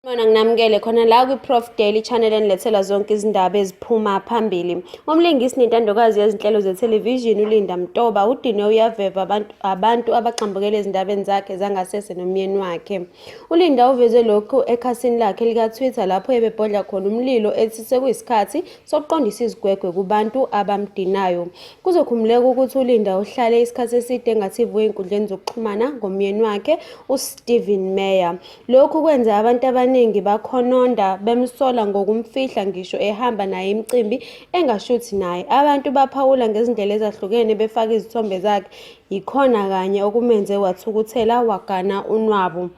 Mina nginamukele khona la kwi-Prof Daily Channel enilethela zonke izindaba eziphuma phambili. Umlingisi nentandokazi yezinhlelo zethelevishini uLinda Mtoba udinwe uyaveva abantu abagxambukele ezindabeni zakhe zangasese nomyeni wakhe. ULinda uveze lokhu ekhasini lakhe lika-Twitter lapho ebebhodla khona umlilo ethi sekuyisikhathi sokuqondisa izigwegwe kubantu abamdinayo. Kuzokhumbuleka ukuthi uLinda uhlale isikhathi eside engathi vu ey'nkundleni zokuxhumana ngomyeni wakhe uSteven Meyer. Lokhu kwenze abantu abaningi bakhononda bemsola ngokumfihla ngisho ehamba naye imicimbi engashuthi naye. Abantu baphawula ngezindlela ezahlukene befaka izithombe zakhe, yikhona kanye okumenze wathukuthela wagana unwabu.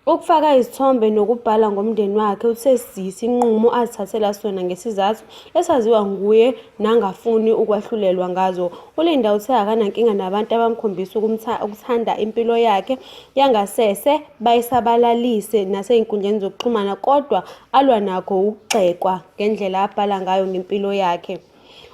Ukufaka izithombe nokubhala ngomndeni wakhe uthe yisinqumo azithathela sona ngesizathu esaziwa nguye nangafuni ukwahlulelwa ngazo. ULinda uthe akanankinga nabantu abamkhombisa ukuthanda impilo yakhe yangasese bayisabalalise nasey'nkundleni zokuxhumana kodwa alwa nakho wukugxekwa ngendlela abhala ngayo ngempilo yakhe.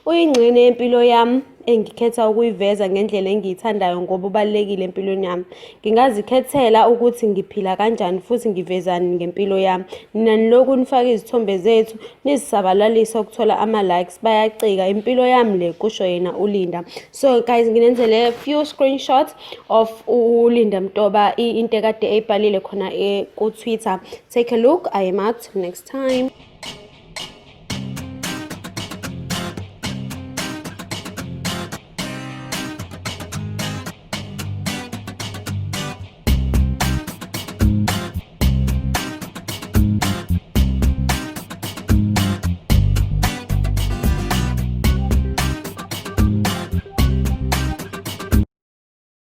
Uyingxenye yempilo yami engikhetha ukuyiveza ngendlela engiyithandayo ngoba ubalulekile empilweni yami. Ngingazikhethela ukuthi ngiphila kanjani futhi ngivezani ngempilo yami. Nina nilokhu nifake izithombe zethu nizisabalalisa ukuthola ama-likes bayacika impilo yami le, kusho yena uLinda. So guys, nginenzele few screenshots of uLinda Mtoba into ekade eyibhalile khona ku-Twitter. Take a look. I am out next time.